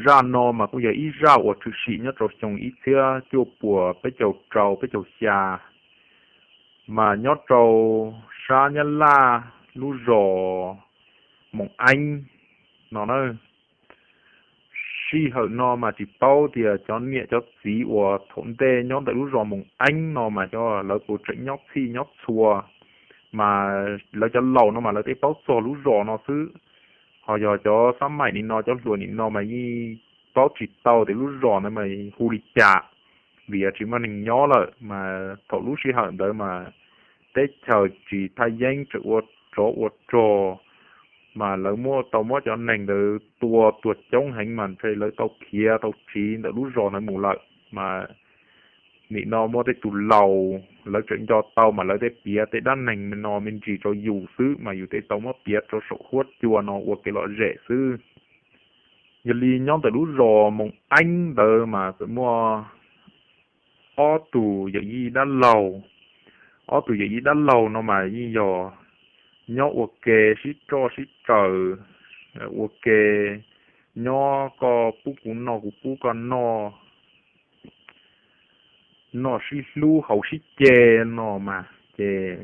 Zaj no mas kuj yog ib zaj uas tshwm sim nyob rau xyoo ib txhiab cuaj puas peb caug rau peb caug xya, mas nyob rau sab Nyab Laj lub zos Moos Eeb no na. Sij hawm no mas tsis paub tias cov niam cov txiv uas thaum ntej nyob ntawm lub zos Moos Eeb no mas cov lawv puas tseem nyob txhij nyob txhua, mas lawv cov laus no mas lawv tej paub txog lub zos no xwb. Ho yog cov xab maim nim no cov hluas nim no mas yeej paub tsis tau tias lub zos ntawd mas hu li cas, vim yog tsis muaj neeg nyob lawm mas thaum lub sij hawm ntawd mas teb chaws tsis thaj yeeb tseem ua tsov ua rog, mas lawv muab tau muab cov neeg ntawd tua tuag coob heev mas ntshe lawv tau khiav tau tsiv ntawm lub zos ntawd mus lawm mas nim no muaj tej tus laus lawv tseem nco tau mas lawv tej piav tej dab neeg no me ntsis rau yus xwb mas yus tej tau muab piav rau saum huab cua no ua kev lom zem xwb. Yog li nyob ntawm lub zos Moos Eeb ntawd mas txawm muaj ob tug yawm yij dab laug. Ob tug yawm yij dab laug no mas yeej yog nyob ua ke sib roj sib raws, ua ke nyob koj pub kuv noj kuv pub koj noj, noj sib hlub haus sib ce no mas ces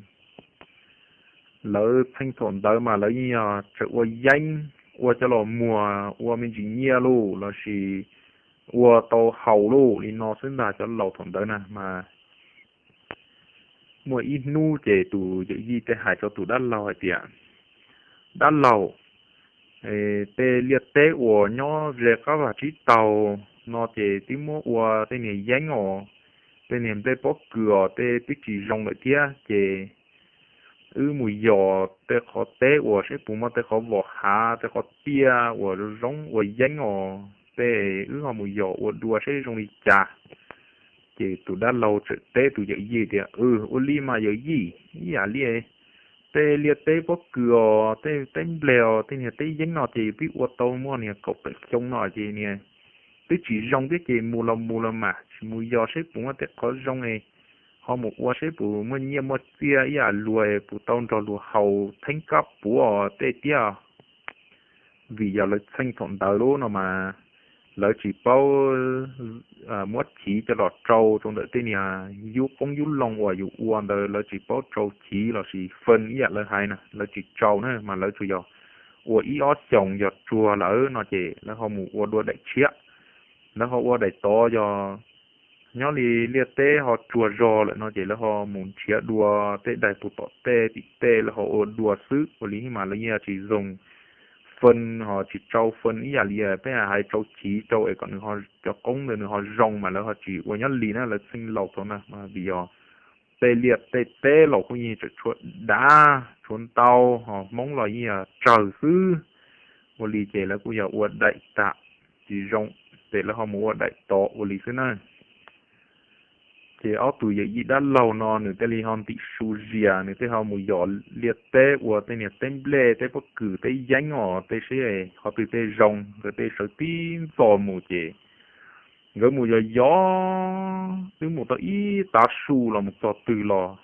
lawv txheej thaum ntawd mas lawv yeej yog tseem ua yeeb ua cov los muag ua me ntsis nyiaj lauj lossis ua tau haus lauj li no xwb ntag cov laus thaum ntawd na mas muaj ib hnub ces tus yawm yij tej hais rau tus dab laug hais tias, dab laug, tej liaj teb uas nyob ze qab vaj tsib taug no ces twb muab ua tej niag yeeb os, tej niag nplej pob kws os tej twb tsis zoo lawm thiab ces wb mus yos tej qhov teb uas saib puas muaj tej qhov vos hav tej qhov tiaj uas zoo ua yeeb os tej wb ho mus yos ua dua saib zoo li cas. Ces tus dab laug txawm teb tus yawm yij tias, ua li mas yawm yij, ib yam li tej liaj teb pob kws os tej teb nplej os tej niag teb yeeb no ces twb ua tau muaj niag kaum tawm xyoo no ces niag twb tsis zoo thiab ces mus los mus los mas tsis mus yos saib puas muaj tej qhov zoo es ho mus ua saib puas muaj nyiaj muaj txiaj ib yam luag es puas tau nrog luag haus theeb kab puav tej thiab. Vim yog lawv txheej thaum ntawd lub no mas lawv tsis paub muab chiv coj los rau rau ntawm tej niag yub qoob yub loo uas yus ua ntawd lawv tsis paub rau chiv lossis fee ib yam lawv hais na lawv tsis rau na mas lawv tsuas yog ua ib ob xyoos yog tsuag lawm no ces lawv ho mus ua dua daim tshiab. Lawv ho ua daim tod yog nyob li liaj teb ho tsuag zog lawm no ces lawv ho mus nrhiav dua tej daim puag tom tej tim tej lawv ho ua dua xwb ua li mas lawv yeej tsis zoo fee ho tsis rau fee ib yam li peb hais rau chiv rau es kom nws cov qoob ntawd nws ho zoo mas lawv ho tsis ua nyob li na lawv txheej laus thaum na mas vim yog tej liaj tej teb los kuj yeej tseem tshuav dav tshuav ntau ho hmoob los yeej tsawg xwb. Ua li ces lawv kuj yog ua daim tag tsis zoo ces lawv ho mus ua daim tod ua li xwb na. Ces ob tug yawm yij dab laug no nws thiaj li ho ntim su zias nws thiaj ho mus yos liaj teb ua tej niag teb nplej teb pob kws teb yeeb os tej seb qhov twg tej zoo nkawd tej sawv tib ntxo mus ces nkawd mus yos yos twb mus tau ib tav su los mus txog twg los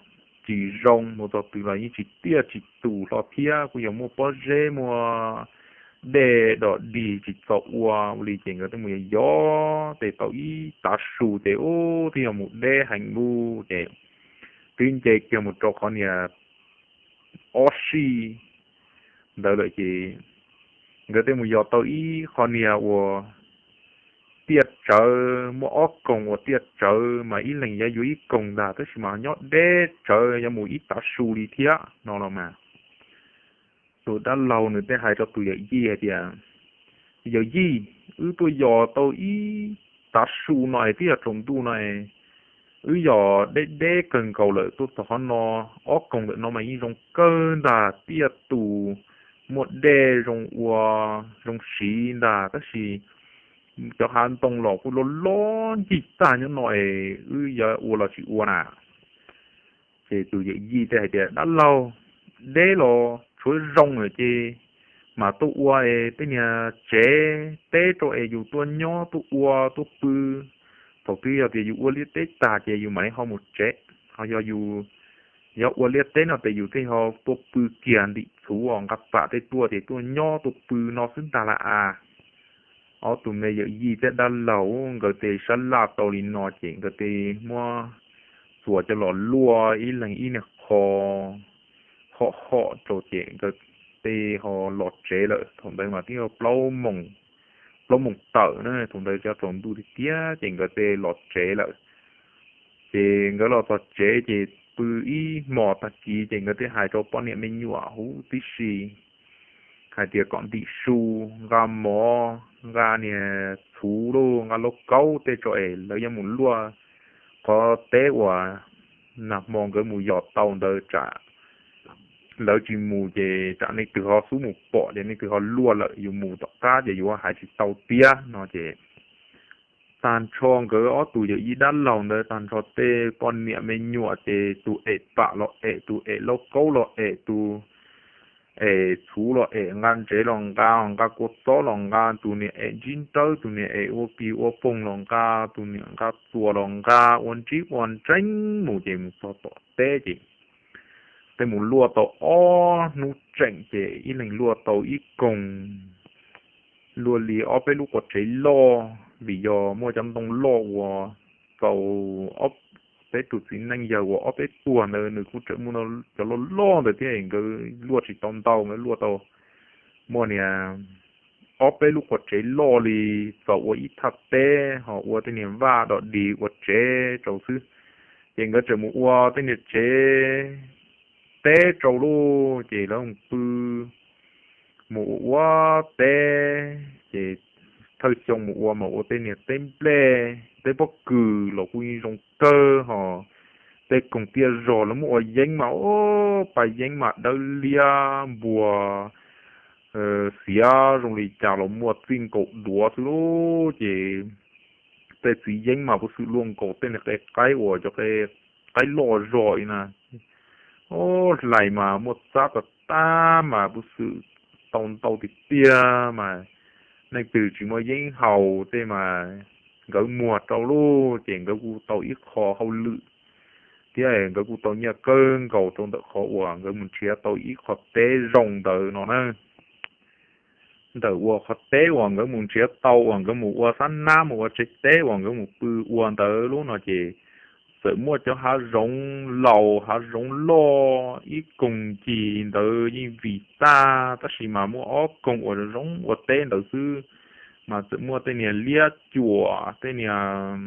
tsis zoo mus txog twg los yeej tsis tiaj tsis tus hlo thiab kuj yog muaj pob zeb muaj dej dom dig tsis txaus ua ua li ces nkawd twb mus yos yos tej tau ib tav su ces ub twb yog mus deb heev lub ces twb nce kiag mus rau qhov niag ob sij ntawd lawm ces nkawd twb mus yos tau ib qho niag uas tiaj tsawv muaj ob koog uas tiaj tsawv mas ib leeg yuav yuav ib koog ntag tab sis mas nyob deb tsawv yuav mus ib tav su li thiab no los mas tus dab laug nws thiaj hais rau tus yawm yij hais tias, yawm yij, wb tuaj yos tau ib tav su no es twb yog tsaus ntuj no es wb yos deb deb kawg nkaus lawm tuaj txog qhov no ob koog ntawm no mas yeej zoo kawg ntag tiaj tus muaj dej zoo ua zoo siv ntag tab sis cov hav ntoo los kuj loj loj ncig tag nyob no es wb yuav ua los tsis ua na. Ces tus yawm yij thiaj hais tias dab laug, deb los tshuav zoo lawm ces mam tuaj ua es tej niag tsev teb rau es yus tuaj nyob tuaj ua tuaj pw. Thaum twg yog tias yus ua liaj teb tag ces yus mam li ho mus tsev. Ho yog yus yog ua liaj teb no ces yus thiaj ho tuaj pw kiag ntim txhuv os nqa pam tej tuaj ces tuaj nyob tuaj pw no xwb ntag lauj as. ob tug me yawm yij thiab dab laug nkawd tej sab laj tau li no ces nkawd tej muab txuas coj los luaj ib leeg ib niag qho, hom hom rau ces nkawd tej ho los tsev lawm. Thaum ntawd mas twb yog plaub moos tawm na, thaum ntawd cov tsaus ntuj tiag tiag ces nkawd tej los tsev lawm. Ces nkawd los txog tsev ces pw ib hmos tag kis ces nkawd tej hais rau poj niam me nyuam huv tib si hais tias kom ntim su, nqa mov, nqa niag txhuv lauj, nqa lauj kaub tej tso es lawv yuav mus luaj qhov teb uas nag hmo nkawd mus yos tau ntawd tsam lawv tsis mus ces tsam nej twg ho xub mus pom ces nej twg ho luaj lawm, yus mus tom qab ces yuav hais tsis tau tiag no ces tag nrho nkawd ob tug yawm yij dab laug ntawd tag nrho tej poj niam me nyuam ces tus em pam los em, tus em lauj kaub los em, tus em txhuv los em, nqa ntsev los nqa, nqa kua txob los nqa, tus niag em ntsib nrawb, tus niag em ua pis ua poog los nqa, tus niag nqa txuas los nqa, ua ntsib ua ntseeb mus ces mus txog tom teb ces tej mus luaj tau ob hnub tseem ces ib leeg luaj tau ib koog luaj li ob peb lub quav tsev loj, vim yog muaj cov ntoo loj uas txaus ob peb tug txiv neej yawg uas ob peb tuag ntawd nws kuj tseem muaj cov loj loj ntawd thiab nkawd luaj tsis tau ntau, nkawd luaj tau muaj niag ob peb lub quav tsev loj li txaus ua ib thaj teb ho ua tej niag vaj dog dig ua tsev rau xwb. Ces nkawd tseem mus ua tej niag tsev teb rau lauj, ces lawv mus pw mus ua ua teb ces thawj xyoo mus ua mas ua tej niag teb nplej teb pob kws los kuj yeej zoo kawg ho tej koog tiaj zog lawv muab ua yeeb mas ua pa yeeb mas dawb liab npuag xiav zoo li cas los muaj txij nkaus duav xwb lauj. Ces tej txiv yeeb mas puv xwm luaj nkaus tej niag qe qaib uas cov qe qaib loj zog li na. Hlais mas muaj txab tag tag mas puv xwm tau ntau tiag tiag mas leej twg tsis muaj yeeb haus tej mas nkawd muag rau lauj, ces nkawd kuj tau ib qho hauj lwm thiab nkawd kuj tau nyiaj kawg nkaus rau ntawm qhov uas nkawd mus nrhiav tau ib qho teb zoo ntawd no na. Ntawm uas qhov teb uas nkawd mus nrhiav tau uas nkawd mus ua xab nab mus ua tsev teb uas nkawd mus pw ua ntawd lub no ces txawm muaj cov hav zoov laus hav zoov loj ib koog ncig ntawd yeej vim tag, tab sis mas muaj ob koog uas zoo ua teb ntawd xwb, mas txawm muaj tej niag liab cuam, tej niag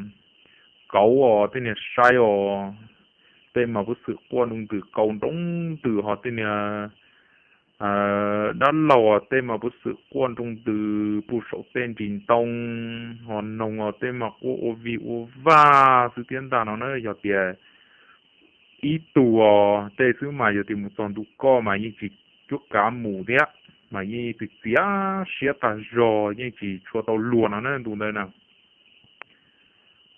kauv os, tej niag sai os, tej mas puv xwm quaj nroo ntws, kauv nroo ntws, ho tej niag dab laug tej mas puv xwm quaj nroo ntws puv saum tej nris ntoo, ho noog os tej mas quaj ua vig ua vag xwb thiab ntag no na. Yog tias ib tug os tej xwb mas yog tias mus txog ntu koj mas yeej tsis cuab kav mus thiab, mas yeej txias siab tag zog yeej tsis tshua tau luag no na ntu ntawd na.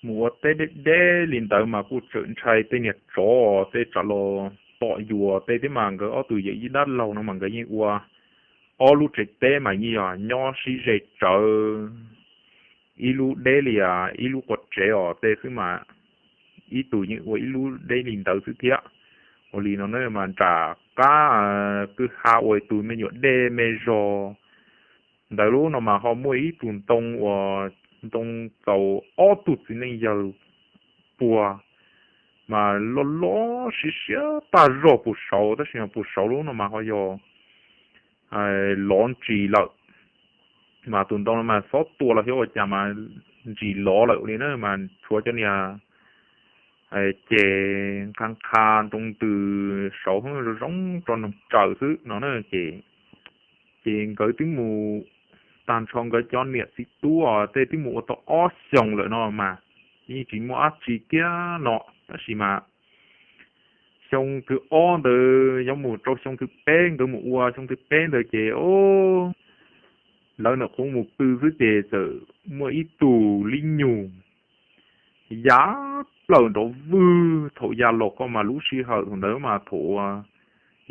Mus ua teb deb deb li ntawd mas kuj tseem ntshai tej niag tsov tej tsam los tom yuas tej thiab mas nkawd ob tug yawm yij dab laug no mas nkawd yeej ua ob lub tsev teb mas yeej yog nyob sib ze tsawv, ib lub deb li ib lub quav tsev os tej xwb mas ib tug yeej ua ib lub deb li ntawd xwb thiab. Ua li no na mas nram qab kwj ha ua tus me nyuam dej me zog ntawd lub no mas ho muaj ib tug ntoo uas ntoo txaus ob tug txiv neej yawg puag, mas loj loj siab siab tag zog puag saud, tab sis mas puag saud lub no mas ho yog lov ntsis lawm, mas tus ntoo no mas xob tua los xyov ua cas mas ntsis lov lawm li na, mas tshuav cov niag ces nqa nqa nroo ntws saud zoo zoo tso noog tsaws xwb no na. Ces, ces nkawd twb mus tag nrho nkawd cov niam txiv tub os tej twb mus ua tau ob xyoos lawm no mas yeej tsis muaj dab tsi kiag no, tab sis mas xyoo thib ob ntawd yuav mus rau xyoo thib peb, nkawd mus ua xyoo thib peb ntawd ces lawv ntawm qhov mus pw xwb ces txawm muaj ib tug li nyug ya plaws nrov vwg thaum ya los koj mas lub sij hawm thaum ntawd mas thaum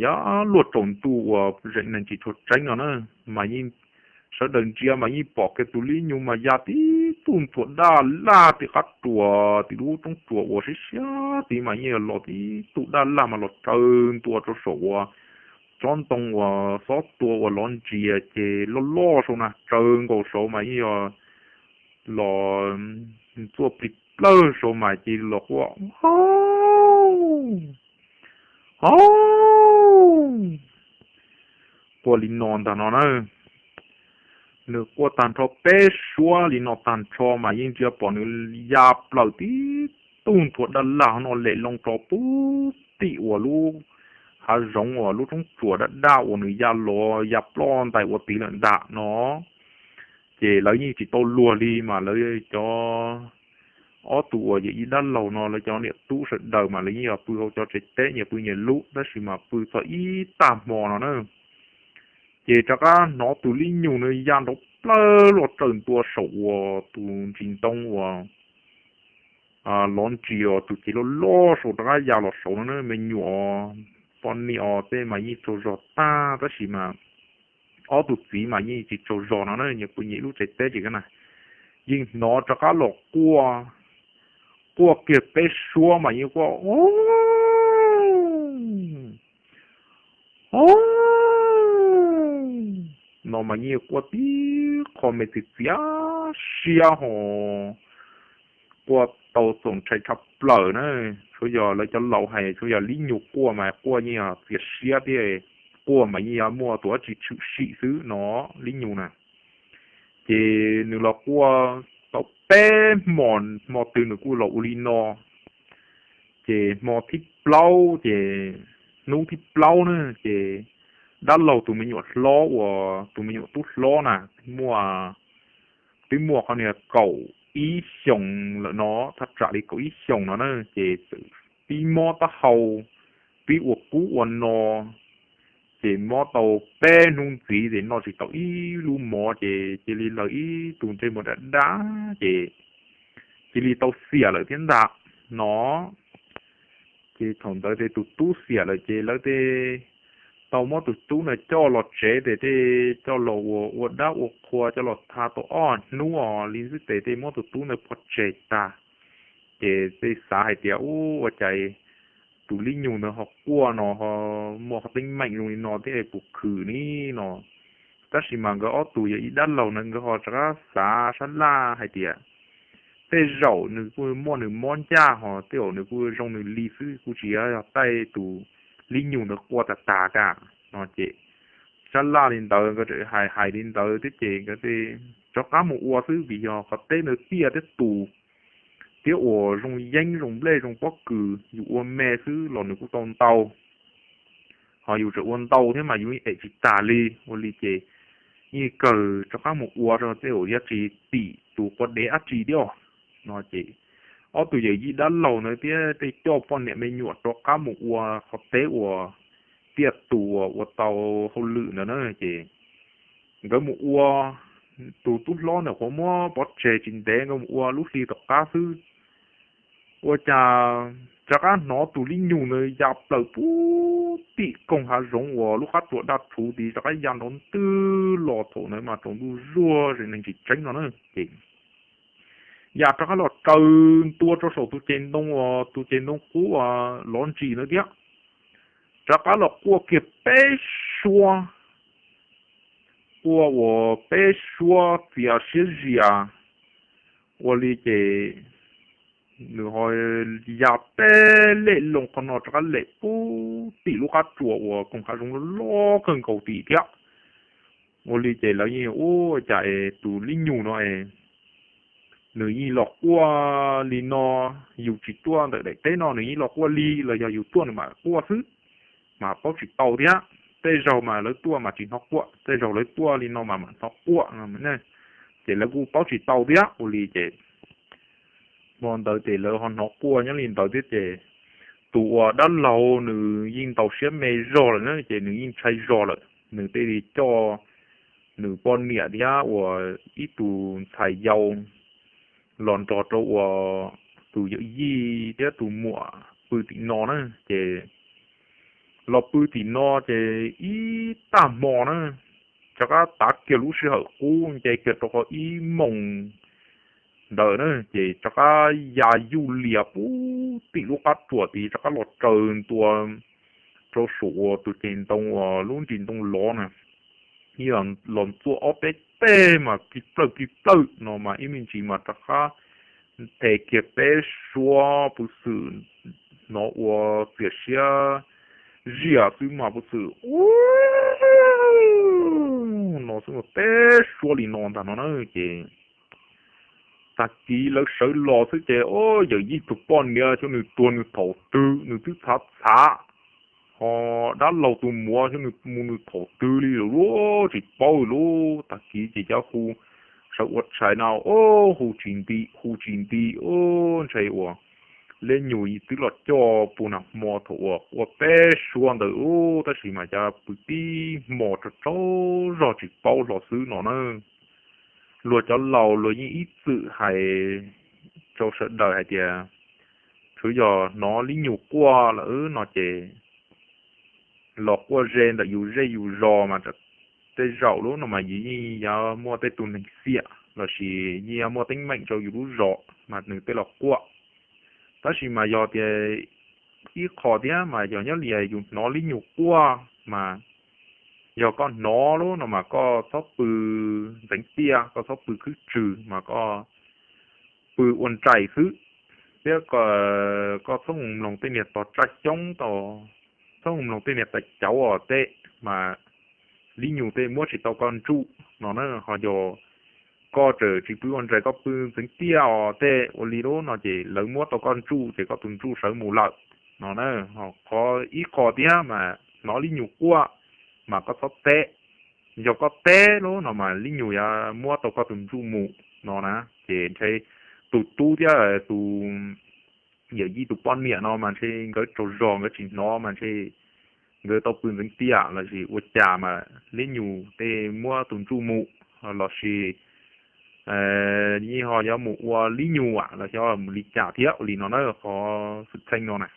ya luaj tsaus ntuj uas zeem neeg tsis tshua tseeb no na, mas yeej sawv daws ntsia mas yeej pom kiag tus li nyug mas ya tib tug ntxhuav daj laj tim qab ruas tim lub roob ruas uas siab siab tid mas yeej los tib tug daj laj mas los raws ntua rau saum uas tsob ntoo uas xob tua uas lov ntsis ces loj loj saud na, tsawv nkaus saud mas yeej yog los txuaj plig plawg saud mas cia li los quaj, Hauj, hauj, quaj li no ntag no na. Nws quaj tag nrho peb suab li no tag nrho mas yeej ntsia pom nws ya plaws tib tug nthuav dab lag no lem loo rov pub tim uas lub hav zoov uas lub roob tsuas dab dab uas nws ya los ya ploj ntais ua tid lawm ntag no. Ces lawv yeej tsis tau luag li mas lawv cov, ob tug uas yawm yij dab laug no lawv cov niam tub sawv daws mas lawv yeej yog pw hauv cov tsev teb nyias pw nyias lub tab sis mas pw txog ib tag hmo no na, ces rov qab hnov tus lib nyug na ya nrov plawg los tsaws ntua saum uas tus ntsis ntoo uas lov ntsis os, tus cev loj loj saud rov qab ya los saud no na. Me nyuam poj niam os tej mas yeej tsaug zog tag tab sis mas ob tug txiv mas yeej tsis tsaug zog no na, nyias pw nyias lub tsev teb ces na, yeej hnov rov qab los quaj, quaj kiag peb suab mas yeej quaj, Hauj, hauj, no mas yeej quaj tib qho me txias txias siab ho quaj tau txaus ntshai tshaj plaws na. Tsuas yog lawv cov laus hais tsuas yog lib nyug quaj mas quaj yeej yog txias siab thiab, quaj mas yeej yog muaj tus dab tsi tshwm sim xwb no, lib nyug na. Ces nws los quaj tau peb hmo, hmo twg nws kuj los ua li no. Ces hmo thib plaub ces, hnub thib plaub na ces dab laug tus me nyuam hlob uas tus me nyuam tub hlob na, muaj, twb muaj qhov niag kaum ib xyoos lawm no, thaj tsam li kaum ib xyoos no na ces txawm pib mob taub hau, pib ua kub ua no, ces mob tau peb hnub ntxiv ces noj tsis tau ib lub mov ces cia li lawv ib tug ntsej muag dab dab ces cia li tau xiam lawm thiab ntag no. Ces thaum ntawd ces tus tub xiam lawm ces lawv tej tau muab tus tub na coj los tsev ces tej coj los ua, ua dab ua qhua coj los tha tau ob hnub os li xwb ces tej muab tus tub ntawd pov tseg tag. Ces tej xav hais tias, Ua cas tus lib nyug ntawd ho quaj no ho muaj qhov teeb meem zoo li no thiab puas khwm ni no. Tab sis mas nkawd ob tug yog ib dab laug na nkawd ho rov qab xav sab laj hais tias tej zaum nws kuj muaj nws mob ncaj ho tej zaum nws kuj zoo nws li xwb kuj tsis yog taij tus lib nyug ntawd quaj tag tag ka no ces sab laj li ntawd nkawd hais hais li ntawd thiab ces nkawd rov qab mus ua xwb vim yog qhov teb ntawd tiaj thiab tus thiab uas zoo yeeb zoo nplej zoo pob kws yus ua me xwb los nws kuj tau ntau, ho yus tseem ua ntau thiab mas yus yeej em tsis tag li. Ua li ces yeej kawg rov qab mus ua rau tej zaum yog tsis tim tus quas dev dab tsi thiab no ces ob tug yawm yij dab laug ntawd thiab tej coj poj niam me nyuam rov qab mus ua qhov teb uas tiaj tus uas ua tau hauj lwm ntawd na ces nkawd mus ua, tus tub hlob ntawm qhuav muab pov tseg tsis ntev nkawd mus ua lub hli tom qab xwb ua cas rov qab hnov tus lib nyug ntawd ya plaws pub tim koog hav zoov uas lub qab tsuas daj rhuv tid rov qab ya nrov ntwg los thaum ntawd mas tsaus ntuj zuag neeg tsis tseeb no na ces ya rov qab los tsaws ntua rau saum tus ces ntoo uas tus ces ntoo qub uas lov ntsis ntawd thiab rov qab los quaj kiag peb suab, quaj uas peb suab txias siab zias ua li ces nws ho ya peb lem loo qhov no rov qab lem pub tim lub qab tsuas uas koog hav zoov loj kawg nkaus tim thiab. Ua li ces lawv yeej ua cas es tus lib nyug no es nws yeej los quaj li no, yus tsis tuaj ntawm daim teb no nws yeej los quaj li los yog yus tuaj nws mam quaj xwb, mas paub tsis tau thiab. Tej zaug mas lawv tuaj mas tsis hnov quaj, tej zaug lawv tuaj li no mas mam hnov quaj no. Ces lawv kuj paub tsis tau thiab. Ua li ces hmo ntawd ces lawv ho hnov quaj nyob li ntawd thiab ces tus uas dab laug nws yeej ntaus siab me zog lawm na ces nws yeej ntshai zog lawm, nws thiaj li coj nws poj niam thiab uas ib tus ntxhais yau los nrog rau uas tus yawm yij thiab tus muam pw tim no na ces los pw tim no ces ib tag hmo na, rov qab tav kiag lub sij hawm qub nce kiag rau qhov ib moos ntawd na ces rov qab ya yuj lias pub tim lub qab tsuas tid rov qab los tsaws ntua rau saum uas tus ceg ntoo uas lub ntsis ntoo lov na, los ntxuaj ob peb teg mas ki plawj ki plawj no mas ib me ntsis mas rov qab nthe kiag peb suab puv xwm, hnov ua txias siab ziam xwb mas puv xwm u no xwb mas peb suab li no ntag no na. Ces tag kis lawv sawv los xwb ces o, yawm yij tus poj niam xyov nws tuag nws thaum twg nws twb txhav txhav, ho dab laug tus muam xyov nws mus nws thaum twg li lawm tsis paub li. Tag kis ces cov hu sawv ua tshais no o, hu tsis nti hu tsis nti o, ntshe uas li nyuag twb los coj puag nag hmo thaum uas ua peb suab ntawd ub, tab sis mas cov pw tib hmo rau tsaug zog tsis paub hlo xwb no na. Luag cov laus luag yeej ib txwm hais rau sawv daws hais tias tsuav yog hnov li nyuag quaj lawm no ces los quaj ze ntawm yus zej yus zos mas tej zaum lub no mas yus yeej yuav muaj tej tus neeg xiam lossis yeej yuav muaj teeb meem rau yus lub zos mas nws tej los quaj. Tab sis mas yog tias ib qho thiab mas yog nyob li yus hnov li nyuag quaj mas yog koj hnov lub no mas koj txhob pw ntxeev tiaj, koj txhob pw khwb tswg mas koj pw ua nraim xwb, thiab koj txhob mus mloog tej niag tog tsaj xyoob tau, txhob mus mloog tej niag tais cauv os tej mas li nyuag tej muab tsis tau koj ntsuj no na. Ho yog koj tseem tsis pw ua nraim koj pw ntxeev tiaj os tej ua li lub no ces lawv muab tau koj ntsuj ces koj tus ntsuj sawv mus lawm no na. Ho qhov ib qho thiab mas hnov li nyuag quaj mas koj txhob teb, yog koj teb lub no mas li nyuag yuav muab tau koj tus ntsuj mus no na. Ces ntshe tus tub thiab tus yawm yij tus poj niam no mas ntshe nkawd tsaug zog nkawd tsis hnov mas ntshe nkawd tau pw ntxeev tiaj lossis ua cas mas li nyuag tej muab tus ntsuj mus lossis yeej ho yuav mus ua li nyuag los xyov mus li cas thiab ua li no na. Qhov xwm txheej no na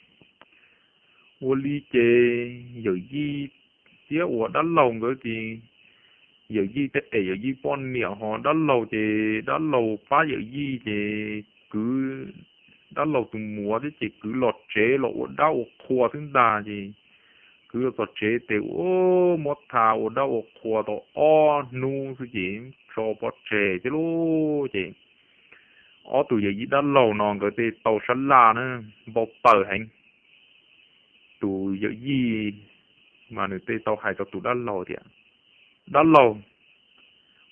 ua li ces yawm yij thiab uas dab laug nkawd ces yawm yij tej pem yawm yij poj niam ho dab laug ces dab laug pab yawm yij ces kwv dab laug tus muam thiab ces kwv los tsev los ua dab ua qhua xwb ntag ces kwv los txog tsev ces ua muab tha ua dab ua qhua tau ob hnub xwb ces tso pov tseg thiab lauj. Ces ob tug yawm yij dab laug no nkawd tej tau sab laj na npau taws heev. Tus yawm yij mas nws tej tau hais rau tus dab laug tias, dab laug,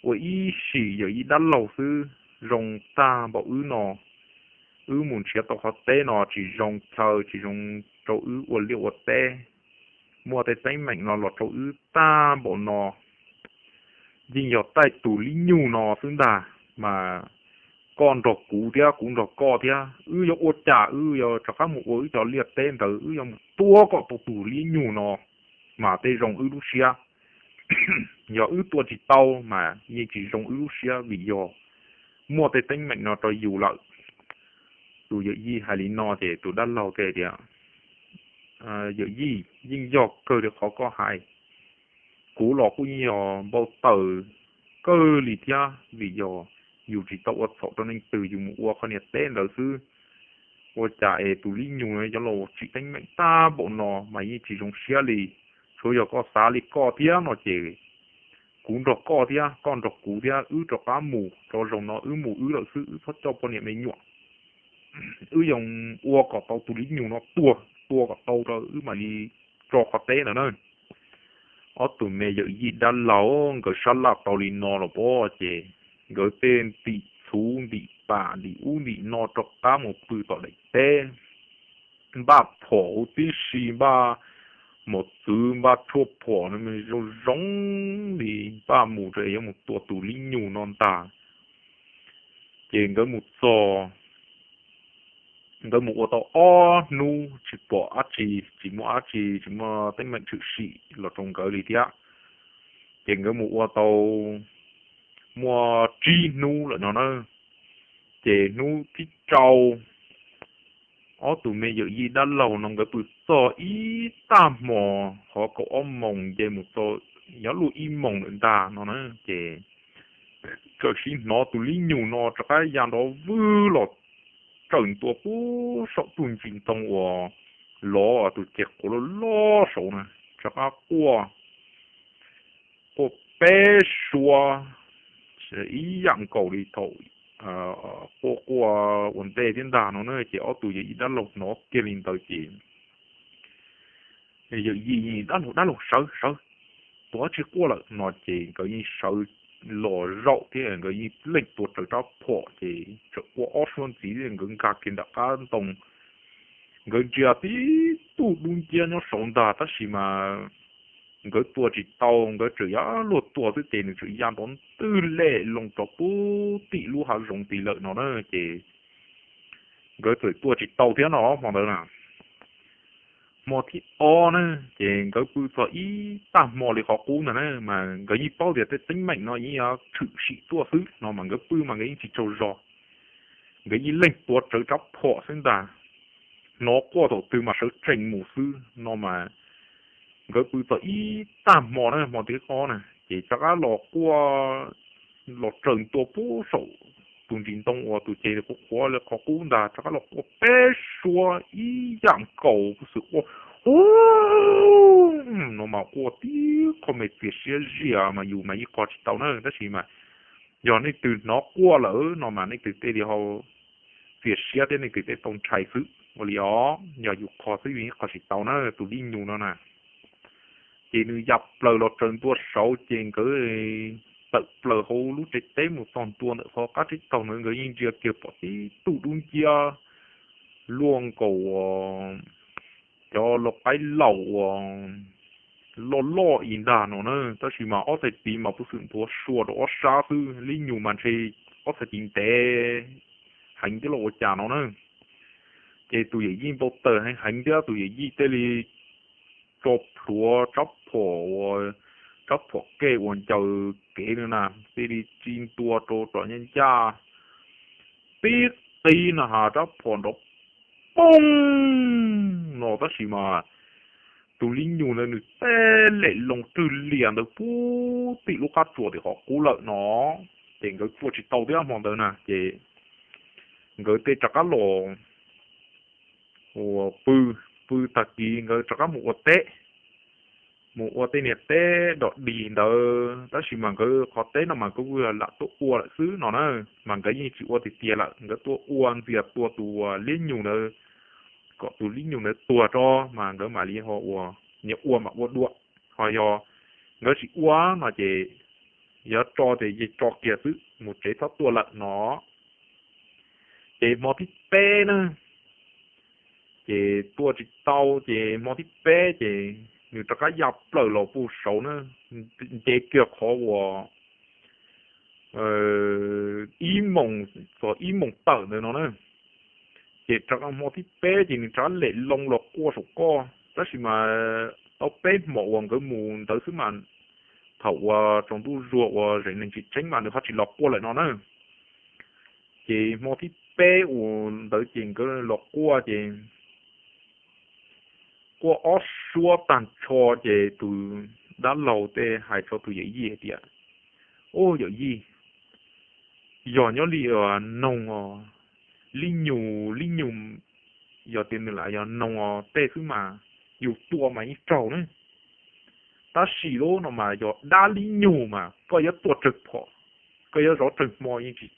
ua ib sim yawm yij dab laug xwb zoo tag npaum wb no, wb mus nrhiav tau qhov teb no tsis zoo chaw tsis zoo rau wb ua liaj ua teb, muaj tej teeb meem no los rau wb tag npaum no yeej yog taij tus li nyuag no xwb ntag. Mas koj nrog kuv thiab kuv nrog koj thiab wb yuav ua cas wb yuav rov qab mus ua wb cov liaj teb ntawd, wb yuav mus tua kom tau tus li nyuag no mas tej zoo wb lub siab. Yog wb tua tsis tau mas yeej tsis zoo wb lub siab vim yog muaj tej teeb meem no rau yus lawm. Tus yawm yij hais li no ces tus dab laug teb tias, yawm yij, yeej yog kawg li qhov koj hais. Kuv los kuj yeej yog npau taws kawg li thiab vim yog yus tsis tau ua txhaum rau leej twg, yus mus ua qhov niag teb ntawd xwb. Ua cas es tus li nyuag no yuav los tsim teeb meem tag npaum no mas yeej tsis zoo siab li. Tsuav yog koj xav li koj thiab no ces kuv nrog koj thiab koj nrog kuv thiab wb rov qab mus, tso zaum no wb mus wb lawm xwb, wb txhob coj poj niam me nyuam. Wb yuav ua kom tau tus li nyuag no tuag, tua kom tau rau wb mam li tso qhov teb ntawd na. Ob tug me yawm yij dab laug nkawd sab laj tau li no los pob ces nkawd tej ntim txhuv ntim pam ntim ub ntim no rov qab mus pw tom daim teb, npaj phom huv tib si, npaj mos txwv, npaj tshuaj phom zoo zoo li, npaj mus rau yuav mus tua tus li nyuag no ntag. Ces nkawd mus txog, nkawd mus ua tau ob hnub tsis pom dab tsi, tsis muaj dab tsi, tsis muaj teeb meem tshwm sim los rau nkawd li thiab. Ces nkawd mus ua tau muaj tsib hnub lawm no na. Ces hnub thib rau, ob tug me yawm yij dab laug no nkawd pw txog ib tag hmo, qhov kaum ob moos nce mus txog yuav luaj ib moos lawm ntag no na. Ces txawm sim hnov tus li nyuag no rov qab ya nrov vwg los tsawm ntua puag saum tus ntsis ntoo uas lov tus ceg quav loj loj saud na, rov qab quaj, quaj peb suab ib yam nkaus li thaum quaj quaj ua ntej thiab ntag no na. Ces ob tug yawm yij dab laug hnov kiag li ntawd ces yawm yij, dab laug, dab laug, sawv, sawv, tus dab tsi quaj lawm no. Ces nkawd yeej sawv los zaum thiab nkawd yeej leej tua raws rab phom ces txawm quaj ob suab ntxiv, nkawd nkag kiag nram qab ntoo. Nkawd ntsia tib tug dub nciab nyob saud ntag tab sis mas nkawd tua tsis tau, nkawd tseem yuav luag tua xwb ces nws tseem ya nrov ntwg lem loo rov pub tim lub hav zoov tid lawm no na. Ces nkawd txawm tua tsis tau thiab no hmo ntawd na. Hmo thib ob na, ces nkawd pw txog ib tag hmo li qhov qub ntag na, mas nkawd yeej paub tias tej teeb meem no yeej yuav tshwm sim tuaj xwb no mas nkawd pw mas nkawd yeej tsis tsaug zog. Nkawd yeej leej tua raws rab phom xwb ntag, hnov quaj thaum twg mas sawv tsees mus xwb no mas. Nkawd pw txog ib tag hmo na, hmo thib ob na ces rov qab los quaj, los raws ntua puag saum tus ntsis ntoo uas tus ceg qhuav qhuav li qhov qub ntag, rov qab los quaj peb suab ib yam nkaus, xwm quaj hu no mas quaj tib qho me txias siab zias mas yus mas yeej qho tsis tau na. Tab sis mas yog leej twg hnov quaj lawm no mas leej twg thiaj li ho txias siab thiab leej twg thiaj tau ntshai xwb. Ua li os, yog yus qho xwb yus yeej qho tsis tau na, tus lib nyug no na. Ces nws ya plaws los raws ntua saud ces nkawd tawm plaws hauv lub tsev teb mus txog ntua ntawm qhov qab tsev taug ntawd nkawd yeej ntsia kiag pom tib tug dub nciab luaj nkaus cov lau qaib laus uas loj loj ib ntag no na, tab sis mas ob txhais tis mas puv xwm nthuav sua rau ob sab xwb, lib nyug mas ntshe ob txhais tis ntev heev thiab los ua cas no na. Ces tus yawm yij npau taws heev heev thiab tus yawm yij thiaj li tso plhuav rab phom, rab phom kej uas ncaws kev no na, thiaj li tsi ntua rau tom ncaj ncaj tib qib no has rab phom nrov poob no tab sis mas tus lib nyug ntawd nws tej lem loo rwg lias ntawd puv tim lub qab tsuas tim qhov qub lawm no. Ces nkawd tua tsis tau thiab hmo ntawd na ces nkawd tej rov qab los ua pw, pw tag kis nkawd rov qab mus ua teb, mus ua tej niag teb dog dig ntawd tab sis mas nkawd qhov teb no mas nkawd kuj lam tuaj ua lawm xwb no na, mas nkawd yeej tsis ua tiag tiag lawm, nkawd tuaj ua ntxias tua tus lib nyug ntawd, kom tus lib nyug ntawd tuag tso mas nkawd mam li ho ua, nyias ua mam ua dua, ho yog nkawd tsis ua no ces yuav tso ces tso kiag xwb mus tsev txhob tuaj lawm no. Ces hmo thib peb na, ces tua tsis tau ces hmo thib peb ces nws rov qab ya plaws los puag saud na, nce kiag qhov uas ib moos txog ib moos tawm ntawd no na. Ces rov hmo thib peb ces nws rov lem loo los quaj saum koj tab sis mas tau peb hmos uas nkawd mus ntawd xwb mas thaum uas tsaus ntuj zuag uas zeem neeg tsis tseeb mas nws ho tsis los quaj lawm no na. Ces hmo thib peb uas ntawd ces nkawd los quaj ces quaj ob suab tag nrho ces tus dab laug tej hais rau tus yawm yij hais tias, Ub yawm yij, yog nyob li noog os, lib nyug, lib nyug, yog tias nws lam yog noog os tej xwb mas yus tua mas yeej raug ne. Tab sis lub no mas yog dab lib nyug mas koj yuav tua tsawg phom, koj yuav zov tsawg hmo yeej tsis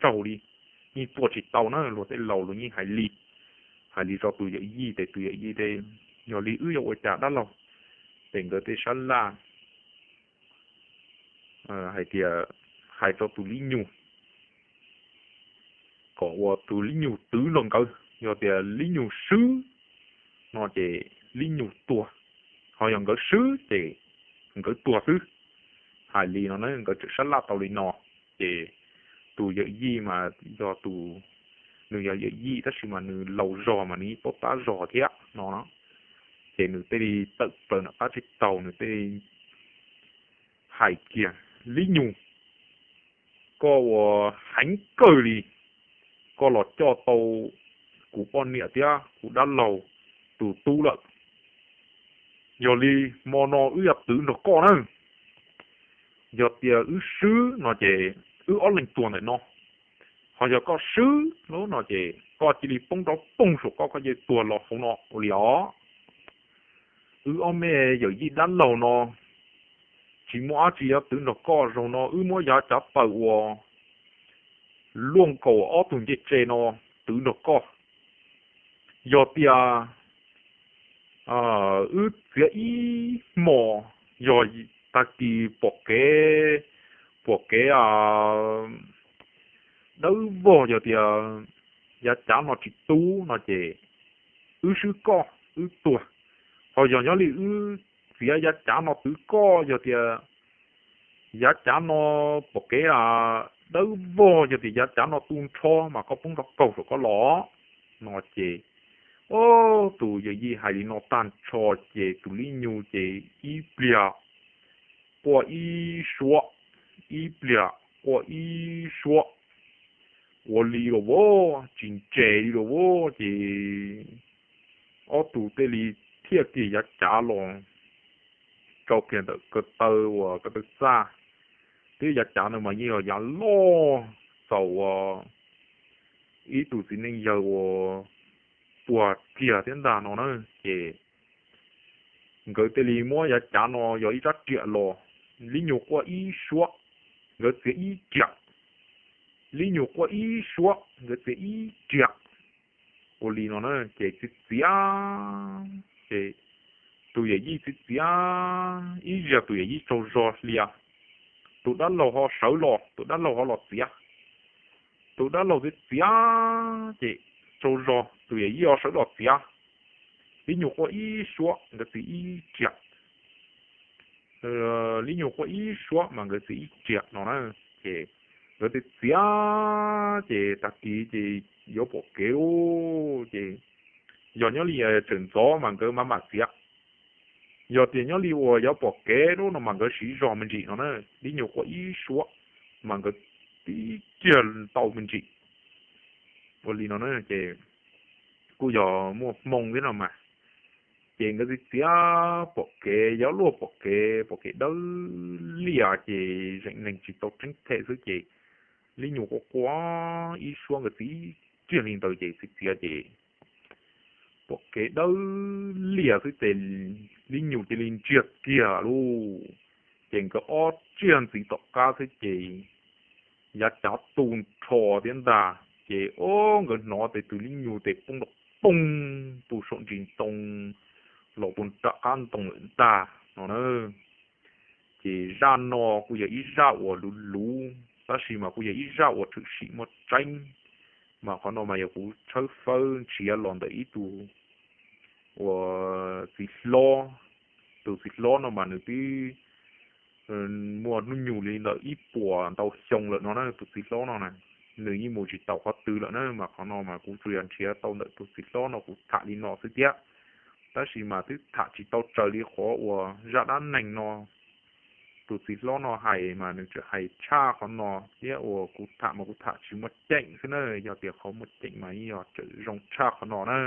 raug li, yeej tua tsis tau na. Luag tej laus luag yeej hais li, hais li rau tus yawm yij ces tus yawm yij tej, Yog li wb yuav ua cas dab laug? Ces nkawd tej sab laj hais tias, hais rau tus lib nyug kom ua tus lib nyug twv nrog nkawd, yog tias lib nyug swb no ces lib nyug tuag, ho yog nkawd swb ces nkawd tuag xwb. Hais li no na, nkawd tseem sab laj tau li no, ces tus yawm yij mas yog tus, nws yog yawm yij tab sis mas nws laus zog mas nws yeej paub tab zog thiab no. Ces nws thiaj li tawm plaws nram qab tsib taug, nws thiaj li hais kiag, Lib nyug, koj ua heev kawg li, koj los coj tau kuv poj niam thiab kuv dab laug tus tub lawm. Yog li hmo no wb yuav twv nrog koj na. Yog tias wb swb no ces wb ob leeg tuag ntawm no, Ho yog koj swb lub no ces koj cia li poob nrov poog saum koj, koj cia li tuag los hauv no ua li os. Wb ob me yawm yij dab laug no tsis muaj dab tsi yuav twv nrog koj. Zaum no wb muab yav cav paws uas luaj nkaus ob tug ncej tse no twv nrog koj. Yog tias wb txiav ib hmos, yog tag kis pom kev, pom kev dawb vog, yog tias yav cav no tsis tu no ces wb swb koj, wb tuag. Ho yog nyob li wb txiav yav cav no twv koj, yog tias yav cav no pom kev dawb vog, yog tias yav cav no tu nrho mas koj poob nrov kaug saum koj los no ces, ob tug yawm yij hais li no tag nrho ces tus Lib Nyug ces ib pliag quaj ib suab, ib pliag quaj ib suab, ua li los as tsis ntse li los as ces ob tug thiaj li thiaj kiag yav cav los rau kiag ntawm ko taw uas ko taw txaj. Twb yav cav ntawd mas yeej yog yav loj, txaus ua ib tug txiv neej yawg uas puag kiag thiab ntag no na. Ces nkawd thiaj li muab yav cav no yog ib rab riam los, Lib Nyug quaj ib suab, nkawd txiav ib riam, Lib Nyug quaj ib suab, nkawd txiav ib riam. Ua li no na ces txiav txiav, ces tus yawm yij txiav txiav ib zaug, tus yawm yij tsaug zog hlias, tus dab laug ho sawv los, tus dab laug ho los txiav. Tus dab laug txiav txiav ces tsaug zog, tus yawm yij ho sawv los txiav. Lib Nyug quaj ib suab, nkawd txiav ib riam, Lib Nyug quaj ib suab mas nkawd txiav ib riam no na. Ces nkawd txiav txiav ces tag kis ces yuav pom kev lawm ces yog nyob li tseem ntxov mas nkawd mam mam txiav. Yog tias nyob li uas yuav pom kev lawm no mas nkawd siv zog me ntsis no na. Lib Nyug quaj ib suab mas nkawd tib kiag tau me ntsis. Ua li no na ces kuj yog muaj hmoo thiab no mas. Ces nkawd txiav txiav pom kev, yuav luag pom kev, pom kev dawb lias ces zeem neeg tsis tau tseeb them xwb ces Lib Nyug quaj quaj ib suab, nkawd txiav ib riam li ntawd ces txiav txiav ces pom kev dawb lias xwb ces Lib Nyug cia li ntsiag kiag lawm. Ces nkawd ob riam ntxiv tom qab xwb ces yav cav tu nrho thiab ntag. Ces ob nkawd hnov tes tus Lib Nyug tes poob nrov poog tu saum ntsis ntoo los puag nram qab ntoo lawm ntag no na. Ces zaj no kuj yog ib zaj uas luv luv tab sis mas kuj yog ib zaj uas tshwm sim muaj tseeb. Mas qhov no mas yog kuv tshawb fawb nrhiav los ntawm ib tug uas txiv hlob. Tus txiv hlob no mas nws twb muaj hnub nyoog li ntawm ib puas ntau xyoo lawm no na. Tus txiv hlob no na, nws yeej mus tsis taus qhov twg lawm na. Mas qhov no mas kuv tsuas yog nrhiav tau ntawm tus txiv hlob no kuv tham li no xwb thiab. Tab sis mas twb tham tsis tau raws li qhov uas zaj dab neeg no tus txiv hlob no hais mas nws tseem hais tshaj qhov no thiab uas kuv tham mas kuv tham tsis muaj ceem xwb na. Yog tias qhov muaj ceem mas yeej yog tseem zoo tshaj qhov no na.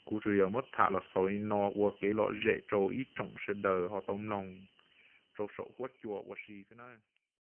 Kuv tsuas yog muab tham los xaus li no ua kev lom zem rau ib tsoom sawv daws ho tau mloog. Rau saum huab cua ua si xwb na.